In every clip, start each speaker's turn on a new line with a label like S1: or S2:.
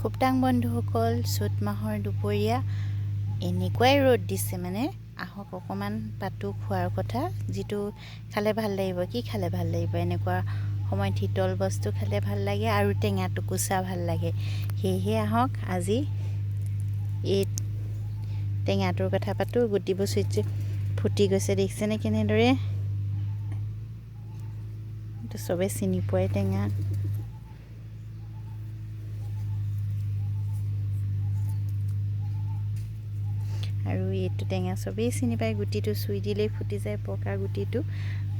S1: খুবটাং বন্ধুসকল, চ'ত মাহৰ দুপৰীয়া এনেকুৱাই ৰ'দ দিছে। মানে আহক অকণমান পাতোঁ খোৱাৰ কথা, যিটো খালে ভাল লাগিব। কি খালে ভাল লাগিব? এনেকুৱা সময়ত শীতল বস্তু খালে ভাল লাগে আৰু টেঙা টুকুচা ভাল লাগে। সেয়েহে আহক আজি এই টেঙাটোৰ কথা পাতোঁ। গুটিবোৰ চুইচ ফুটি গৈছে, দেখিছেনে কেনেদৰে? এইটো চবেই চিনি পোৱাই টেঙা। আৰু এইটো টেঙা চবেই চিনি পায়, গুটিটো চুই দিলেই ফুটি যায়, পকা গুটিটো।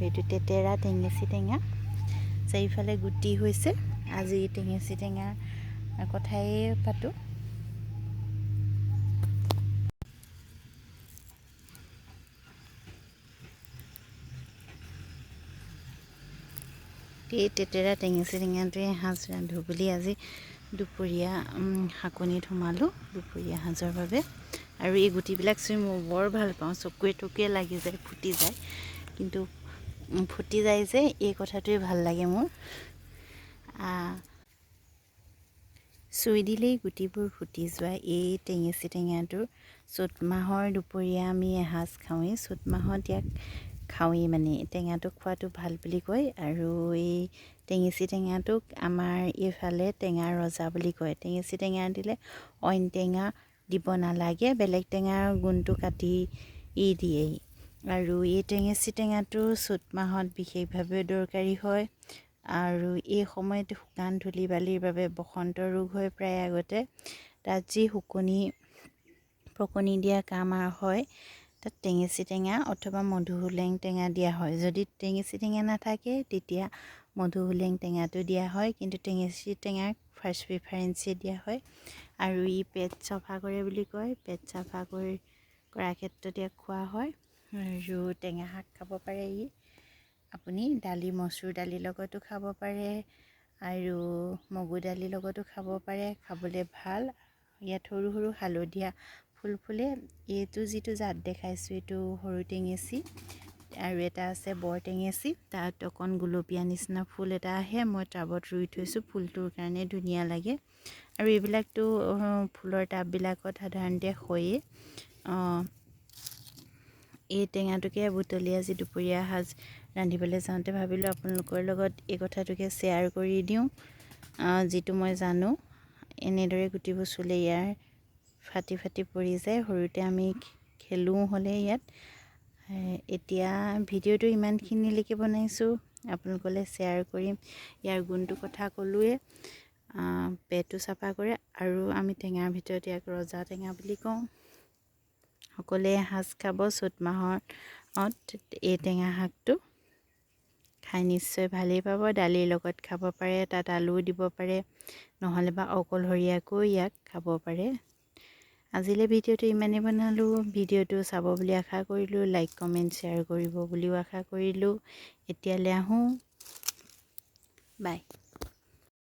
S1: এইটো তেতেৰা টেঙেচি টেঙা, চাৰিওফালে গুটি হৈছে। আজি টেঙেচি টেঙাৰ কথাই পাতোঁ। এই তেতেৰা টেঙেচি টেঙাটোৱে সাজ ৰান্ধো বুলি আজি দুপৰীয়া শাকনিত সোমালোঁ দুপৰীয়া সাজৰ বাবে। আৰু এই গুটিবিলাক চুই মই বৰ ভাল পাওঁ, চকুৱে টকুৱে লাগি যায়, ফুটি যায়। কিন্তু ফুটি যায় যে, এই কথাটোৱে ভাল লাগে মোৰ। চুই দিলেই গুটিবোৰ ফুটি যোৱা এই টেঙেচি টেঙাটোৰ চ'ত মাহৰ দুপৰীয়া আমি এসাঁজ খাওঁৱেই। চ'ত মাহত ইয়াক খাওঁৱেই, মানে টেঙাটো খোৱাটো ভাল বুলি কয়। আৰু এই টেঙেচি টেঙাটোক আমাৰ এইফালে টেঙা ৰজা বুলি কয়। টেঙেচি টেঙা দিলে অইন টেঙা দিব নালাগে, বেলেগ টেঙাৰ গুণটো কাটি দিয়ে। আৰু এই টেঙেচি টেঙাটো চ'ত মাহত বিশেষভাৱে দৰকাৰী হয়। আৰু এই সময়ত শুকান ধূলি বালিৰ বাবে বসন্ত ৰোগ হয় প্ৰায় আগতে। তাত যি শুকনি পকনি দিয়া কাম হয়, তাত টেঙেচি টেঙা অথবা মধুসোলেং টেঙা দিয়া হয়। যদি টেঙেচি টেঙা নাথাকে তেতিয়া মধুসোলেং টেঙাটো দিয়া হয়, কিন্তু টেঙেচি টেঙাক ফাৰ্ষ্ট প্ৰিফাৰেঞ্চেই দিয়া হয়। আৰু ই পেট চাফা কৰে বুলি কয়, পেট চাফা কৰি কৰাৰ ক্ষেত্ৰত ইয়াক খোৱা হয়। আৰু টেঙা শাক খাব পাৰে ই, আপুনি দালি মচুৰ দালিৰ লগতো খাব পাৰে আৰু মগু দালিৰ লগতো খাব পাৰে, খাবলৈ ভাল। ইয়াত সৰু সৰু হালধীয়া ফুল ফুলে। এইটো যিটো জাত দেখাইছোঁ এইটো সৰু টেঙেচি, আৰু এটা আছে বৰ টেঙেচি, তাত অকণ গুলপীয়া নিচিনা ফুল এটা আহে। মই টাবত ৰুই থৈছোঁ, ফুলটোৰ কাৰণে ধুনীয়া লাগে। আৰু এইবিলাকতো ফুলৰ টাববিলাকত সাধাৰণতে হয়েই। এই টেঙাটোকে বুটলি আজি দুপৰীয়া সাজ ৰান্ধিবলৈ যাওঁতে ভাবিলোঁ আপোনালোকৰ লগত এই কথাটোকে শ্বেয়াৰ কৰি দিওঁ, যিটো মই জানো। এনেদৰে গুটিবোৰ চুলে ইয়াৰ ফাটি ফাটি পৰি যায়। সৰুতে আমি খেলোঁ হ'লে ইয়াত। এতিয়া ভিডিঅ'টো ইমানখিনিলৈকে বনাইছোঁ, আপোনালোকলৈ শ্বেয়াৰ কৰিম। ইয়াৰ গুণটো কথা ক'লোৱে, পেটো চাফা কৰে। আৰু আমি টেঙাৰ ভিতৰত ইয়াক ৰজা টেঙা বুলি কওঁ। সকলোৱে সাজ খাব চ'ত মাহত এই টেঙা শাকটো খাই নিশ্চয় ভালেই পাব। দালিৰ লগত খাব পাৰে, তাত আলুও দিব পাৰে, নহ'লে বা অকলশৰীয়াকৈও ইয়াক খাব পাৰে। আজিলৈ ভিডিঅ'টো ইমানেই বনালোঁ। ভিডিঅ'টো চাব বুলি আশা কৰিলোঁ, লাইক কমেণ্ট শ্বেয়াৰ কৰিব বুলিও আশা কৰিলোঁ। এতিয়ালৈ আহোঁ, বাই।